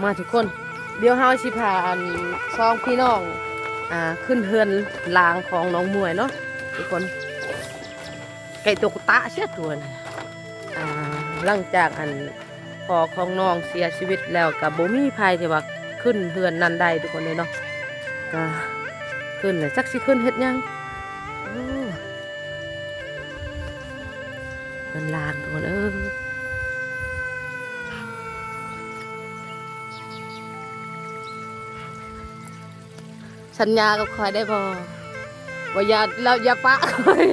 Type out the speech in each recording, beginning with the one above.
ມາທຸກຄົນ ດຽວເຮົາຊິພາອັນ ສອງພີ່ນ້ອງ ອ່າ ຂຶ້ນເຮືອນລ້າງຂອງນ້ອງໝວຍເນາະທຸກຄົນ. ໄກ່ຕົກຕະເສຍຕົວນະ ອ່າ ຫຼັງຈາກອັນ ພໍ່ຂອງນ້ອງເສຍຊີວິດແລ້ວ ກະບໍ່ມີໃຜທີ່ວ່າຂຶ້ນເຮືອນນັ້ນໄດ້ທຸກຄົນເອີຍເນາະ. ກະຂຶ້ນແລ້ວ ຈັກຊິຂຶ້ນເຮັດຫຍັງ. ໂອ້ ເຮືອນລ້າງທຸກຄົນເອີຍ. ສັນຍາກັບຂ້ອຍໄດ້ບໍ່? ບໍ່ ຢ່າ ແລ້ວຢ່າປະຂ້ອຍ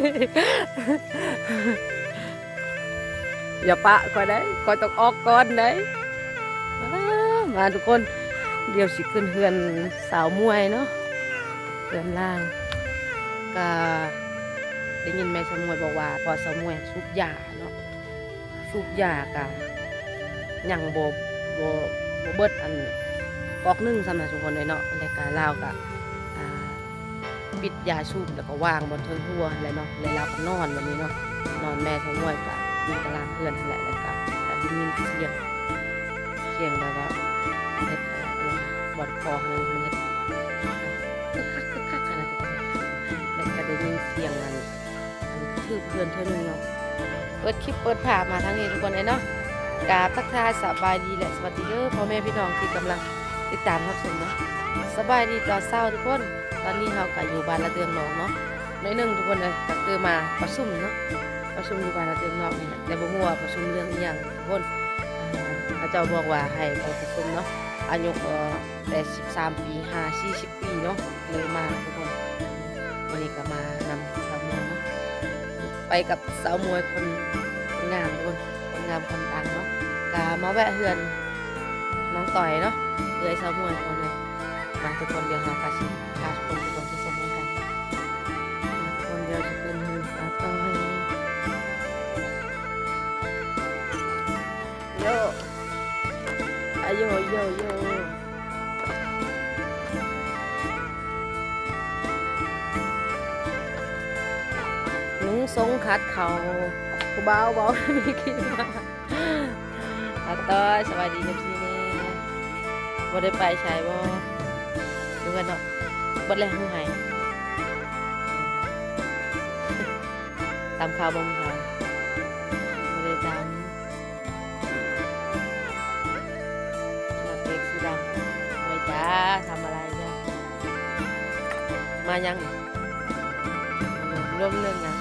ຢ່າປະຂ້ອຍໄດ້ ຂ້ອຍຕ້ອງອອກກ່ອນໄດ້. ມາ ມາທຸກຄົນ ດຽວຊິຂຶ້ນເຮືອນສາວໝວຍເນາະ ເຮືອນລ້າງ. ກະໄດ້ຍິນແມ່ສາວໝວຍບອກວ່າ ພໍ່ສາວໝວຍສູບຢາເນາະ. ສູບຢາກະຍັງບໍ່ ບໍ່ ບໍ່ເບິດອັນກອກໜຶ່ງຊ້ຳນະທຸກຄົນເອີຍເນາະ. ແລ້ວກະລາວກະ ອ່າ ປິດຢາສູບ ແລ້ວກະວາງບ່ອນເທິງຫົວຫັ້ນແຫຼະເນາະ ແລ້ວລາວກະນອນແບບນີ້ເນາະ. ນອນ ແມ່ສາວໝວຍກະຢູ່ກະລາງເຮືອນຫັ້ນແຫຼະ ແລ້ວກະ ກະໄດ້ຍິນສຽງ ສຽງແບບວ່າເຮັດ ບ່ອນຄໍຫັ້ນ ມັນເຮັດ ຄຶກຄັກ ຄຶກຄັກຫັ້ນນະ ແລ້ວກະໄດ້ຍິນສຽງອັນ ອັນກະທຶບເຮືອນເທື່ອໜຶ່ງເນາະ. ເປີດຄລິບເປີດພາບມາທາງນີ້ທຸກຄົນເອີຍເນາະ. ກາບທັກທາຍສະບາຍດີ ແລະ ສະຫວັດດີເດີພໍ່ແມ່ພີ່ນ້ອງທີ່ກຳລັງຕິດຕາມຮັບຊົມເນາະ. ສະບາຍດີຕອນເຊົ້າທຸກຄົນ. ຕອນນີ້ເຮົາກະຢູ່ບ້ານລະເຕີງນອກເນາະ ໜ້ອຍໜຶ່ງທຸກຄົນເອີຍ ກະຄືມາປະຊຸມເນາະ ປະຊຸມຢູ່ບ້ານລະເຕີງນອກນີ້ແຫຼະ ແຕ່ບໍ່ຮູ້ວ່າປະຊຸມເລື່ອງອີ່ຫຍັງທຸກຄົນ. ເຂົາເຈົ້າບອກວ່າໃຫ້ໄປປະຊຸມເນາະ ອາຍຸ ເອີ ແຕ່ສິບສາມປີຫາສີ່ສິບປີເນາະ ເລີຍມາທຸກຄົນ. ມື້ນີ້ກະມານຳສາວໝວຍເນາະ ໄປກັບສາວໝວຍຄົນ ຄົນງາມທຸກຄົນ ຄົນງາມຄົນດັງເນາະ. ກະມາແວະເຮືອນນ້ອງຕ້ອຍເນາະ ເອື້ອຍສາວໝວຍຄົນໜຶ່ງ. ມາທຸກຄົນ ດຽວເຮົາກະຊິພາທຸກຄົນໄປເບິ່ງໄປຊົມນຳກັນ. ມາທຸກຄົນ ດຽວຊິຂຶ້ນເຮືອນສາວຕ້ອຍ. ໂຢ ອາໂຢ ໂຢ ໂຢ ນຸ່ງຊົງຂັດເຂົ້າ ຜູ້ບ່າວເວົ້າມີຂີ້ມາ. ອາຕ້ອຍ ສະບາຍດີ ເອັຟຊີ ແດ່. ບໍ່ໄດ້ໄປໃສບໍ່? ຢູ່ເຮືອນເນາະ. ເບິດແລ້ວຫືໄຫ? ຕຳເຂົ້າບໍ່ມື້ເຊົ້າ? ບໍ່ໄດ້ຕຳ. ໜ້າເປັກສີດຳ. ໂອ້ຍຈ້າ ທຳອະໄລຈ້າ? ມາຍັງນີ້? ລວມເລື່ອງຫຍັງ?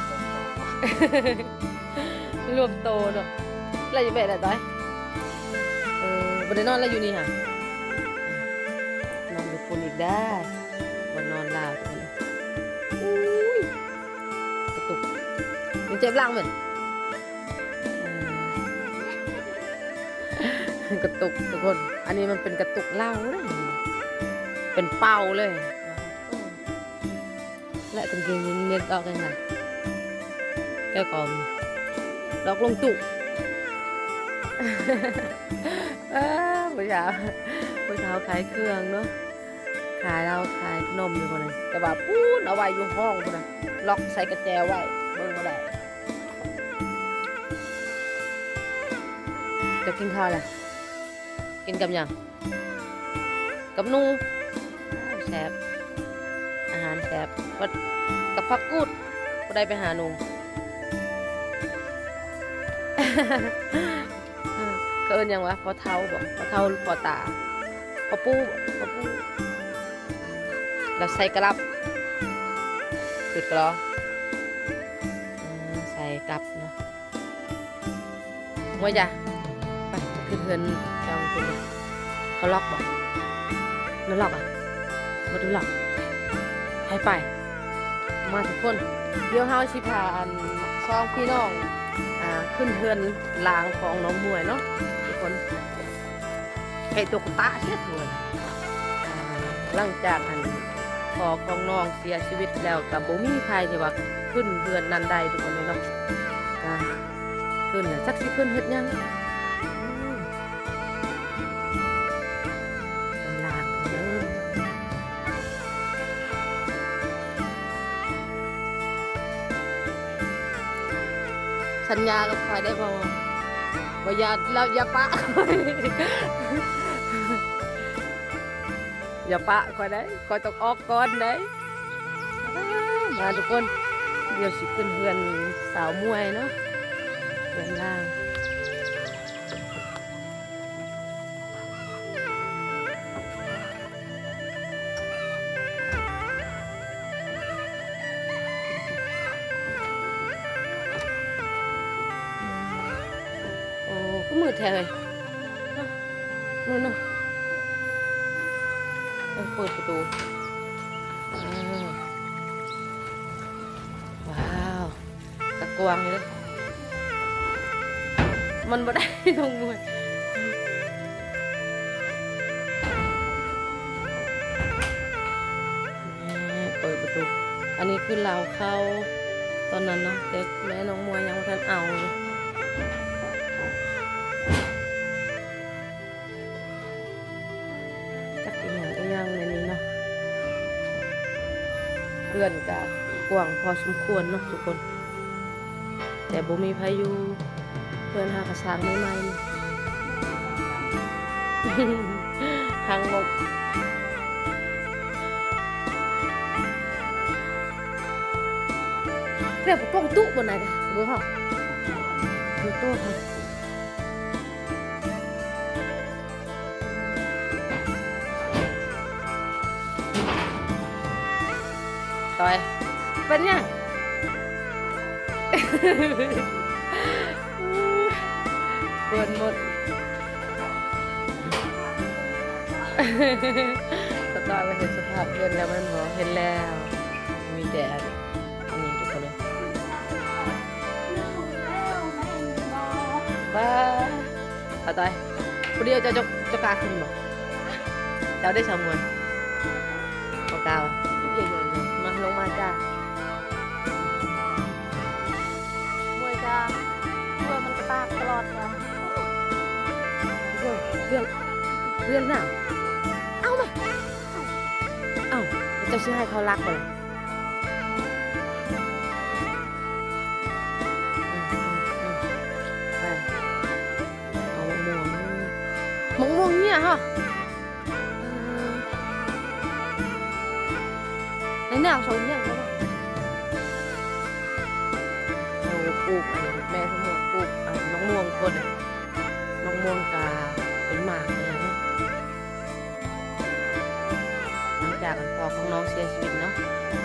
ລວມໂຕເນາະ. ລະຢູ່ແບບໃດຕ້ອຍ? ເອີ ບໍ່ໄດ້ນອນລະຢູ່ນີ້ຫະ? ນອນຢູ່ພຸ້ນອີກດາ. ບໍ່ນອນລາວພຸ້ນ. ອຸ້ຍ ກະຕຸກ. ມັນເຈັບຫຼັງແມ່ນ? ເອີ ກະຕຸກທຸກຄົນ. ອັນນີ້ມັນເປັນກະຕຸກເຫຼົ້າເດ້ ເປັນເປົາເລີຍ. ແລະກາງເກງເນັດອອກເລີຍນະ ແກ້ວກອມ ດອກລົງຕຸ. ເອີ ຜູ້ສາວ ຜູ້ສາວຂາຍເຄື່ອງເນາະ ຂາຍ ລາວຂາຍຂະໜົມຢູ່ພຸ້ນນະ ແຕ່ວ່າປູ້ນ ເອົາໄວ້ຢູ່ຫ້ອງພຸ້ນນະ ລັອກໃສ່ກະແຈໄວ້ ເບິ່ງບໍ່ໄດ້. ເຈົ້າກິນເຂົ້າແລ້ວ? ກິນກັບຫຍັງ? ກັບໜູ. ແຊບ ອາຫານແຊບ. ກັບຜັກກູດ. ຜູ້ໃດໄປຫາໜູ? ເຂົາເອີ້ນຫຍັງວະ? ພໍ່ເຖົ້າບໍ? ພໍ່ເຖົ້າ ພໍ່ຕາ ພໍ່ປູ່ບໍ? ພໍ່ປູ່. ແລ້ວໃສ່ກະລັບ ຄືກະລໍ ເອີ ໃສ່ກັບເນາະ. ໝວຍຈ້າ ໄປຂຶ້ນເຮືອນເຈົ້າພຸ້ນ. ເຂົາລັອກບໍ? ມັນລັອກອະ? ບໍ່ໄດ້ລັອກ. ໃຜໄປ? ມາທຸກຄົນ ດຽວເຮົາຊິພາອັນ ສອງພີ່ນ້ອງ ອ່າ ຂຶ້ນເຮືອນລ້າງຂອງນ້ອງໝວຍເນາະທຸກຄົນ. ໄກ່ຕົກຕະເສຍຕົວນະ. ອ່າ ຫຼັງຈາກອັນ ພໍ່ຂອງນ້ອງເສຍຊີວິດແລ້ວ ກະບໍ່ມີໃຜທີ່ວ່າຂຶ້ນເຮືອນນັ້ນໄດ້ທຸກຄົນເອີຍເນາະ. ກະຂຶ້ນແລ້ວ ຈັກຊິຂຶ້ນເຮັດຫຍັງ. ອືມ ເປັນລາງເດີ. ສັນຍາກັບຂ້ອຍໄດ້ບໍ່? ບໍ່ ຢ່າ ແລ້ວຢ່າປະຂ້ອຍ. ຢ່າປະຂ້ອຍໄດ໋ ຂ້ອຍຕ້ອງອອກກ່ອນໄດ໋. ມາທຸກຄົນ ດຽວຊິຂຶ້ນເຮືອນສາວໝວຍເນາະ ເຮືອນລາວ. ໂອ້ ຄືມືດແທ້ເຮີ້ຍ ເນາະ ມືດເນາະ. ເອີ ເປີດປະຕູ ເອີ ວ້າວ ກະກວ້າງຢູ່ເດ້ ມັນບໍ່ໄດ້ ນ້ອງມວຍ ນີ້ ເປີດປະຕູ. ອັນນີ້ຄືລາວເຂົ້າຕອນນັ້ນເນາະ ແຕ່ແມ່ນ້ອງມວຍຍັງບໍ່ທັນເອົາເລີຍ. ຈັກອີຫຍັງອີຫຍັງໃນນີ້ເນາະ. ເຮືອນກະກວ້າງພໍສົມຄວນເນາະທຸກຄົນ ແຕ່ບໍ່ມີໃຜຢູ່. ເຮືອນຫາກະສ້າງໃໝ່ໆ ຮັງນົກ ແລ້ວກໍຕ້ອງຕຸບໍ່ນາຍກະ ເບິ່ງເຮົາ ເປີດໂຕໃຫ້. ຕອຍ ເປັນຫຍັງ? ເພິ່ນໝົດ ສະຕາຍ ໄປເຫັນສະພາບເຮືອນແລ້ວແມ່ນບໍ່? ເຫັນແລ້ວ ມີແຕ່ ອັນນີ້ທຸກຄົນເອີຍ ປ້າ ປ້າຕາຍ ຜູ້ດຽວເຈົ້າ ເຈົ້າ ເຈົ້າກ້າຂຶ້ນບໍ່? ເຈົ້າໄດ້ສາວມວຍ ບໍ່ກ້າຫວາ? ມາ ລົງມາຈ້າ ມວຍຈ້າ ເພື່ອມັນກະຕາກຕະຫຼອດວ່າ ເພື່ອນ ເພື່ອນ ເພື່ອນນາງ ເອົາມາ ເອົ້າ ເຈົ້າຊິໃຫ້ເຂົາລັກບໍ່ລະ? ໄປ ເອົາໝາກມ່ວງ ໝາກມ່ວງເຫຍເຮົາ ໃນນາງເຂົາເຫຍເຂົາວ່າ ເຮົາປູກ ອັນ ແມ່ເພິ່ນປູກ ອັນ ໝາກມ່ວງຄົນ ໝາກມ່ວງກະເປັນໝາກຫັ້ນແຫຼະເນາະ. ຫຼັງຈາກພໍ່ຂອງນ້ອງເສຍຊີວິດເນາະ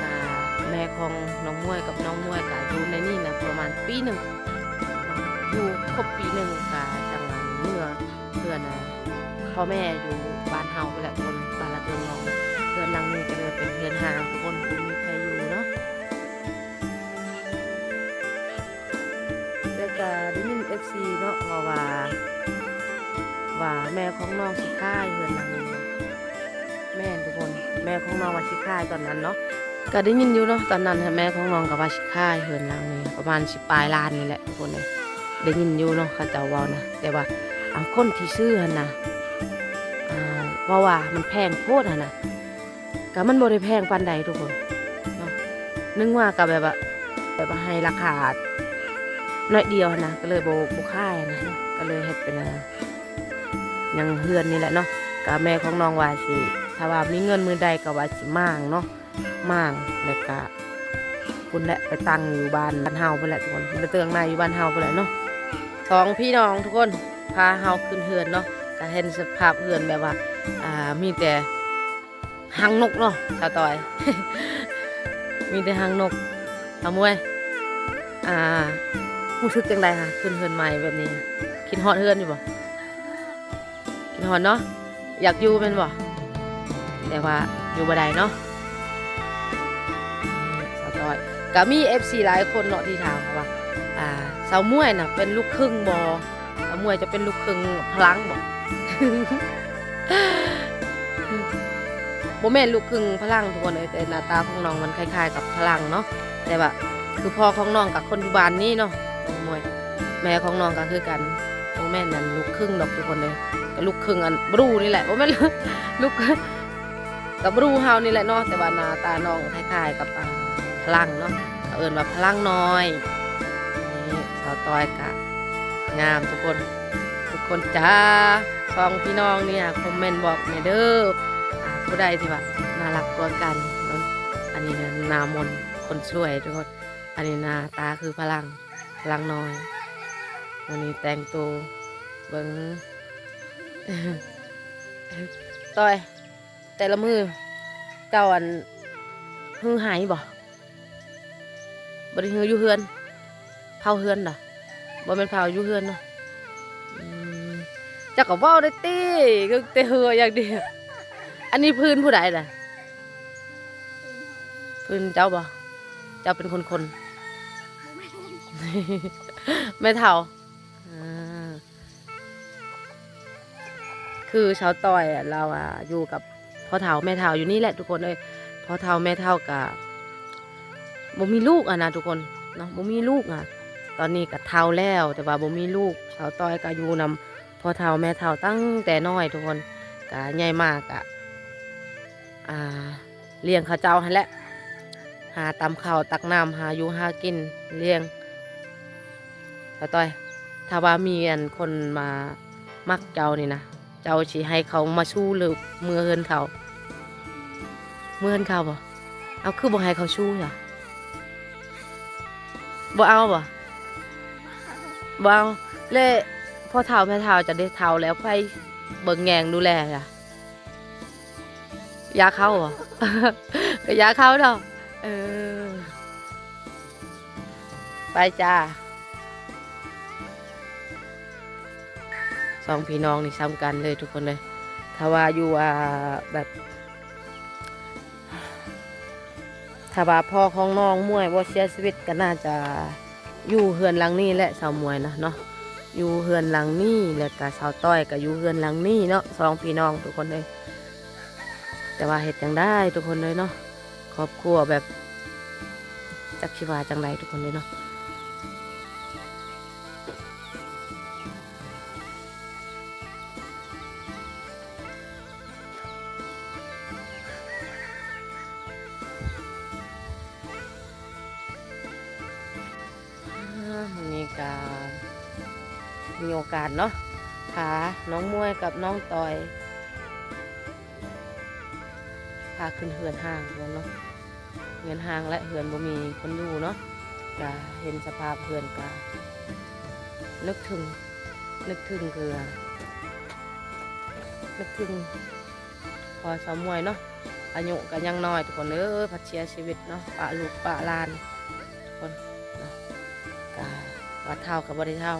ກະແມ່ຂອງນ້ອງມວຍກັບນ້ອງມວຍກະຢູ່ໃນນີ້ນະປະມານປີໜຶ່ງ ຢູ່ຄົບປີໜຶ່ງກະຈັ່ງເມືອເຮືອນພໍ່ແມ່ຢູ່ບ້ານເຮົາພຸ້ນແຫຼະ ຄົນບ້ານລະເຕີງນອງ. ເຮືອນຫຼັງນີ້ກະເລີຍເປັນເຮືອນຮ້າງທຸກຄົນ ບໍ່ມີໃຜຢູ່ເນາະ. ແລ້ວກະໄດ້ຍິນເອັຟຊີເນາະ ເວົ້າວ່າ ວ່າແມ່ຂອງນ້ອງຊິຂາຍເຮືອນຫຼັງນີ້ ແມ່ນທຸກຄົນ ແມ່ຂອງນ້ອງວ່າຊິຂາຍຕອນນັ້ນເນາະ ກະໄດ້ຍິນຢູ່ເນາະ ຕອນນັ້ນແມ່ຂອງນ້ອງກະວ່າຊິຂາຍເຮືອນຫຼັງນີ້ ປະມານສິບປາຍລ້ານນີ້ແຫຼະທຸກຄົນເອີຍ ໄດ້ຍິນຢູ່ເນາະ ເຂົາເຈົ້າເວົ້ານະ ແຕ່ວ່າ ອັນ ຄົນທີ່ຊື້ຫັ້ນນະ ອ່າ ເວົ້າວ່າມັນແພງໂພດຫັ້ນນະ. ກະມັນບໍ່ໄດ້ແພງປານໃດທຸກຄົນເນາະ ນຶກວ່າກະແບບວ່າ ແບບວ່າໃຫ້ລາຄາໜ້ອຍດຽວຫັ້ນນະ ກະເລີຍບໍ່ ບໍ່ຂາຍຫັ້ນນະ ກະເລີຍເຮັດເປັນ ອ່າ ຫຍັງເຮືອນນີ້ແຫຼະເນາະ. ກະແມ່ຂອງນ້ອງວ່າຊິ ຖ້າວ່າມີເງິນມື້ໃດກະວ່າຊິມ້າງເນາະ ມ້າງ ແລ້ວກະພຸ້ນແຫຼະ ໄປຕັ້ງຢູ່ບ້ານ ບ້ານເຮົາພຸ້ນແຫຼະທຸກຄົນ ໄປເຕີງໃນຢູ່ບ້ານເຮົາພຸ້ນແຫຼະເນາະ. ສອງພີ່ນ້ອງທຸກຄົນ ພາເຮົາຂຶ້ນເຮືອນເນາະ ກະເຫັນສະພາບເຮືອນແບບວ່າ ອ່າ ມີແຕ່ ຮັງນົກເນາະ ສາວຕອຍ ມີແຕ່ຮັງນົກ. ສາວມວຍ ອ່າ ຮູ້ສຶກຈັ່ງໃດຫະ ຂຶ້ນເຮືອນໃໝ່ແບບນີ້ ຄິດຮອດເຮືອນຢູ່ບໍ່? ຄິດຮອດເນາະ ຢາກຢູ່ແມ່ນບໍ່? ແຕ່ວ່າຢູ່ບໍ່ໄດ້ເນາະ. ສາວຕອຍ ກະມີເອັຟຊີຫຼາຍຄົນເນາະທີ່ຖາມເຮົາວ່າ ອ່າ ສາວມວຍນະເປັນລູກຄຶ່ງບໍ່? ສາວມວຍຈະເປັນລູກຄຶ່ງຝຣັ່ງບໍ່? ບໍ່ແມ່ນລູກຄຶ່ງຝຣັ່ງທຸກຄົນເອີຍ ແຕ່ໜ້າຕາຂອງນ້ອງມັນຄ້າຍໆກັບຝຣັ່ງເນາະ ແຕ່ວ່າຄືພໍ່ຂອງນ້ອງກະຄົນຢູ່ບ້ານນີ້ເນາະ ນ້ອງມວຍ ແມ່ຂອງນ້ອງກະຄືກັນ ບໍ່ແມ່ນອັນລູກຄຶ່ງດອກທຸກຄົນເອີຍ ກະລູກຄຶ່ງອັນບຣູນີ້ແຫຼະ ບໍ່ແມ່ນລູກ ກະບຣູເຮົານີ້ແຫຼະເນາະ ແຕ່ວ່າໜ້າຕານ້ອງຄ້າຍໆກັບ ອ່າ ຝຣັ່ງເນາະ ເຂົາເອີ້ນວ່າຝຣັ່ງນ້ອຍ. ນີ້ສາວຕອຍກະງາມທຸກຄົນ ທຸກຄົນຈ້າ ສອງພີ່ນ້ອງນີ້ຄອມເມັນບອກແດ່ເດີ ອ່າ ຜູ້ໃດທີ່ວ່າໜ້າຮັກກວ່າກັນ. ເບິ່ງ ອັນນີ້ນະ ໜ້າມົນຄົນສວຍທຸກຄົນ. ອັນນີ້ໜ້າຕາຄືພະລັງ ພະລັງນ້ອຍ. ມື້ນີ້ແຕ່ງໂຕ ເບິ່ງ ຕ້ອຍ ແຕ່ລະມື້ເຈົ້າ ອັນ ຮືໄຫບໍ່? ບໍ່ໄດ້ຮືຢູ່ເຮືອນ ເຜົາເຮືອນດາ. ບໍ່ແມ່ນເຜົາ ຢູ່ເຮືອນເນາະ. ອືມ ເຈົ້າກໍເວົ້າໄດ້ຕິ ແຕ່ຫົວຢ່າງດຽວ. ອັນນີ້ພື້ນຜູ້ໃດລະ? ພື້ນເຈົ້າບໍ່? ເຈົ້າເປັນຄົນຄົນ ແມ່ເຖົ້າ. ອ່າ ຄືຊາວຕ້ອຍລາວ ອ່າ ຢູ່ກັບພໍ່ເຖົ້າແມ່ເຖົ້າຢູ່ນີ້ແຫຼະທຸກຄົນເອີຍ. ພໍ່ເຖົ້າແມ່ເຖົ້າກະບໍ່ມີລູກຫັ້ນນະທຸກຄົນເນາະ ບໍ່ມີລູກອະ. ຕອນນີ້ກະເຖົ້າແລ້ວ ແຕ່ວ່າບໍ່ມີລູກ. ຊາວຕ້ອຍກະຢູ່ນຳພໍ່ເຖົ້າແມ່ເຖົ້າຕັ້ງແຕ່ນ້ອຍທຸກຄົນ ກະໃຫຍ່ມາກະ ອ່າ ລ້ຽງເຂົາເຈົ້າຫັ້ນແຫຼະ ຫາຕຳເຂົ້າຕັກນ້ຳ ຫາຢູ່ຫາກິນລ້ຽງ. ຊາວຕ້ອຍ ຖ້າວ່າມີອັນຄົນມາມັກເຈົ້ານີ້ນະ ເຈົ້າຊິໃຫ້ເຂົາມາຊູ້ ຫຼືເມືອເຮືອນເຂົາ? ເມືອເຮືອນເຂົາບໍ່? ເອົາ ຄືບໍ່ໃຫ້ເຂົາຊູ້ຊະ? ບໍ່ເອົາບໍ່? ບໍ່ເອົາ. ແລະ ພໍ່ເຖົ້າແມ່ເຖົ້າຈະໄດ້ເຖົ້າແລ້ວ ໃຜເບິ່ງແຍງດູແລລະ? ຢາກເຂົ້າບໍ່? ກໍຢາກເຂົ້າເນາະ. ເອີ ໄປຈ້າ. ສອງພີ່ນ້ອງນີ້ສ່ຳກັນເລີຍທຸກຄົນເລີຍ. ຖ້າວ່າຢູ່ ອ່າ ແບບ ຖ້າວ່າພໍ່ຂອງນ້ອງໝວຍບໍ່ເສຍຊີວິດ ກໍໜ້າຈະຢູ່ເຮືອນຫຼັງນີ້ແຫຼະ ສາວໝວຍນະເນາະ. ຢູ່ເຮືອນຫຼັງນີ້ ແລ້ວກະຊາວຕ້ອຍກໍຢູ່ເຮືອນຫຼັງນີ້ເນາະ ສອງພີ່ນ້ອງທຸກຄົນເອີຍ. ແຕ່ວ່າເຮັດຈັ່ງໃດທຸກຄົນເອີຍເນາະ ຄອບຄົວແບບ ຈັກຊິວ່າຈັ່ງໃດທຸກຄົນເອີຍເນາະ. ມື້ນີ້ກະມີໂອກາດເນາະ ພານ້ອງໝວຍກັບນ້ອງຕ້ອຍ ພາຂຶ້ນເຮືອນຮ້າງກ່ອນເນາະ. ເຮືອນຮ້າງ ແລະ ເຮືອນບໍ່ມີຄົນຢູ່ເນາະ. ກະເຫັນສະພາບເຮືອນກະນຶກເຖິງ ນຶກເຖິງຄື ນຶກເຖິງພໍ່ສາວໝວຍເນາະ. ອາຍຸກະຍັງນ້ອຍທຸກຄົນເອີຍ ພັດເສຍຊີວິດເນາະ ປະລູກປະຫຼານທຸກຄົນເນາະ. ກະວ່າເຖົ້າກະບໍ່ໄດ້ເຖົ້າ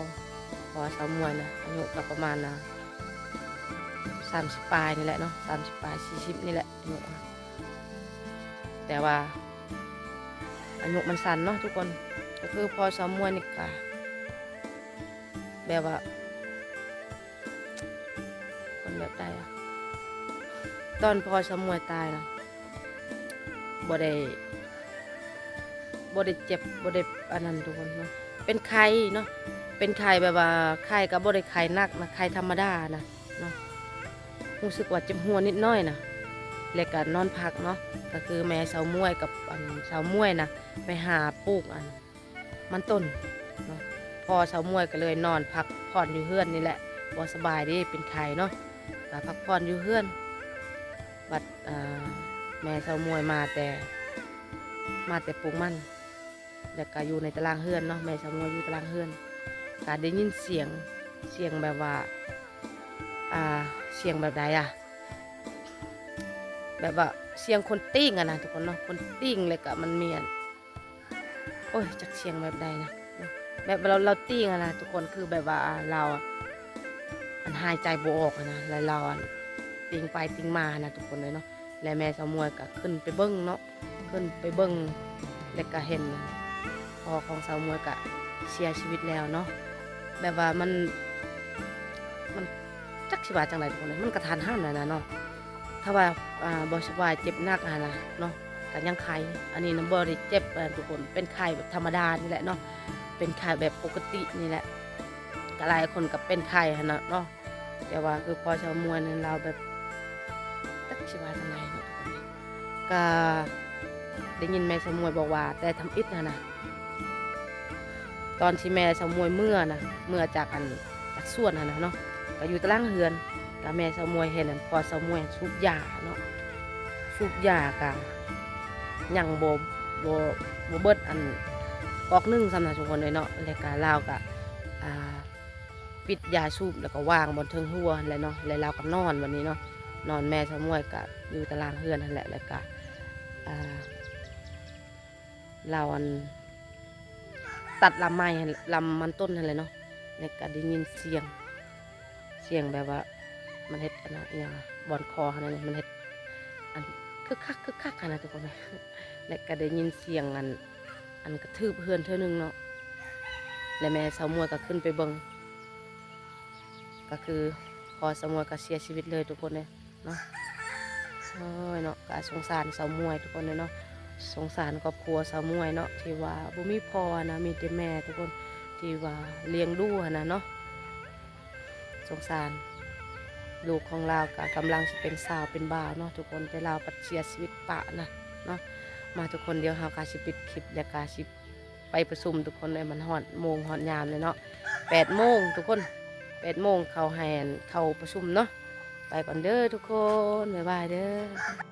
ເພາະວ່າສາວໝວຍນະ ອາຍຸກະປະມານນະ ສາມສິບປາຍນີ້ແຫຼະເນາະ ສາມສິບປາຍ ສີ່ສິບນີ້ແຫຼະ ອາຍຸ. ແຕ່ວ່າອາຍຸມັນສັ້ນເນາະທຸກຄົນ. ກໍຄືພໍ່ສາວໝວຍນີ້ກະແບບວ່າ ຄົນແບບໃດອະ ຕອນພໍ່ສາວໝວຍຕາຍນະ ບໍ່ໄດ້ ບໍ່ໄດ້ເຈັບ ບໍ່ໄດ້ອັນນັ້ນທຸກຄົນເນາະ. ເປັນໄຂ້ເນາະ ເປັນໄຂ້ແບບວ່າ ໄຂ້ກໍບໍ່ໄດ້ໄຂ້ໜັກນະ ໄຂ້ທຳມະດານະເນາະ. ຮູ້ສຶກວ່າເຈັບຫົວນິດໜ້ອຍນະ ແລ້ວກໍນອນພັກເນາະ. ກໍຄືແມ່ສາວໝວຍກັບ ອັນ ສາວໝວຍນະ ໄປຫາປູກ ອັນ ມັນຕົ້ນເນາະ. ພໍ່ສາວໝວຍກໍເລີຍນອນພັກຜ່ອນຢູ່ເຮືອນນີ້ແຫຼະ ບໍ່ສະບາຍເດ້ ເປັນໄຂ້ເນາະ ກໍພັກຜ່ອນຢູ່ເຮືອນ. ບັດ ອ່າ ແມ່ສາວໝວຍມາແຕ່ ມາແຕ່ປູກມັນ ແລ້ວກໍຢູ່ໃນຕະລາງເຮືອນເນາະ ແມ່ສາວໝວຍຢູ່ຕະລາງເຮືອນ ກໍໄດ້ຍິນສຽງ ສຽງແບບວ່າ ອ່າ ສຽງແບບໃດອະ ແບບວ່າສຽງຄົນຕີງຫັ້ນນະທຸກຄົນເນາະ ຄົນຕີງ. ແລ້ວກໍມັນມີອັນ ໂອ້ຍ ຈັກສຽງແບບໃດນະ ແບບວ່າລາວ ລາວຕີງຫັ້ນນະທຸກຄົນ ຄືແບບວ່າລາວ ອັນ ຫາຍໃຈບໍ່ອອກຫັ້ນນະ ແລ້ວລາວ ອັນ ຕີງໄປຕີງມາຫັ້ນນະທຸກຄົນເອີຍເນາະ. ແລະ ແມ່ສາວໝວຍກໍຂຶ້ນໄປເບິ່ງເນາະ ຂຶ້ນໄປເບິ່ງ ແລ້ວກໍເຫັນພໍ່ຂອງສາວໝວຍກໍເສຍຊີວິດແລ້ວເນາະ. ແບບວ່າມັນ ມັນ ຈັກຊິວ່າຈັ່ງໃດທຸກຄົນເອີຍ ມັນກະທັນຫັນຫັ້ນນະເນາະ. ຖ້າວ່າ ອ່າ ບໍ່ສະບາຍເຈັບໜັກຫັ້ນນະເນາະ ກໍຍັງໄຄ. ອັນນີ້ນະບໍ່ໄດ້ເຈັບ ອ່າ ທຸກຄົນ ເປັນໄຄແບບທຳມະດານີ້ແຫຼະເນາະ ເປັນໄຄແບບປົກກະຕິນີ້ແຫຼະ. ກໍຫຼາຍຄົນກໍເປັນໄຄຫັ້ນນະເນາະ ແຕ່ວ່າຄືພໍ່ສາວໝວຍນັ້ນລາວແບບ ຈັກຊິວ່າຈັ່ງໃດເນາະ ກໍໄດ້ຍິນແມ່ສາວໝວຍບອກວ່າ ແຕ່ທຳອິດຫັ້ນນະ ຕອນທີ່ແມ່ສາວໝວຍເມືອນະ ເມືອຈາກອັນ ຈາກສວນຫັ້ນນະເນາະ ກໍຢູ່ຕາລາງເຮືອນ ກໍແມ່ສາວໝວຍເຫັນອັນ ພໍ່ສາວໝວຍສູບຢາເນາະ ສູບຢາກະຍັງບໍ່ ບໍ່ ບໍ່ເບິດອັນກອກໜຶ່ງຊ້ຳນະທຸກຄົນເອີຍເນາະ. ແລ້ວກະລາວກະ ອ່າ ປິດຢາສູບ ແລ້ວກໍວາງບ່ອນເທິງຫົວຫັ້ນແຫຼະເນາະ. ແລ້ວລາວກໍນອນບັດນີ້ເນາະ ນອນ. ແມ່ສາວໝວຍກໍຢູ່ຕາລາງເຮືອນຫັ້ນແຫຼະ. ແລ້ວກໍ ອ່າ ລາວອັນຕັດລຳໄມ້ຫັ້ນ ລຳມັນຕົ້ນຫັ້ນແຫຼະເນາະ. ແລ້ວກໍໄດ້ຍິນສຽງ ສຽງແບບວ່າມັນເຮັດອັນນັ້ນອີ່ຫຍັງ ບ່ອນຄໍຫັ້ນນະ ມັນເຮັດອັນຄຶກຄັກ ຄຶກຄັກຫັ້ນນະທຸກຄົນ. ແລ້ວກໍໄດ້ຍິນສຽງອັນ ອັນກະຖືບເຮືອນເທື່ອໜຶ່ງເນາະ. ແລ້ວແມ່ສາວໝວຍກໍຂຶ້ນໄປເບິ່ງ ກໍຄືພໍ່ສາວໝວຍກໍເສຍຊີວິດເລີຍທຸກຄົນເອີຍເນາະ. ໂອ້ຍເນາະ ກໍສົງສານສາວໝວຍທຸກຄົນເອີຍເນາະ. ສົງສານຄອບຄົວສາວໝວຍເນາະ ທີ່ວ່າບໍ່ມີພໍ່ນະ ມີແຕ່ແມ່ທຸກຄົນ ທີ່ວ່າລ້ຽງດູຫັ້ນນະເນາະ. ສົງສານ ລູກຂອງລາວກໍກຳລັງຊິເປັນສາວເປັນບ່າວເນາະທຸກຄົນ ແຕ່ລາວພັດເສຍຊີວິດປະນະເນາະ. ມາທຸກຄົນ ດຽວເຮົາກໍຊິປິດຄລິບ ແລ້ວກໍຊິໄປປະຊຸມທຸກຄົນເອີຍ. ມັນຮອດໂມງຮອດຍາມແລ້ວເນາະ ແປດໂມງທຸກຄົນ ແປດໂມງເຂົາໃຫ້ອັນເຂົ້າປະຊຸມເນາະ. ໄປກ່ອນເດີທຸກຄົນ ບາຍບາຍເດີ.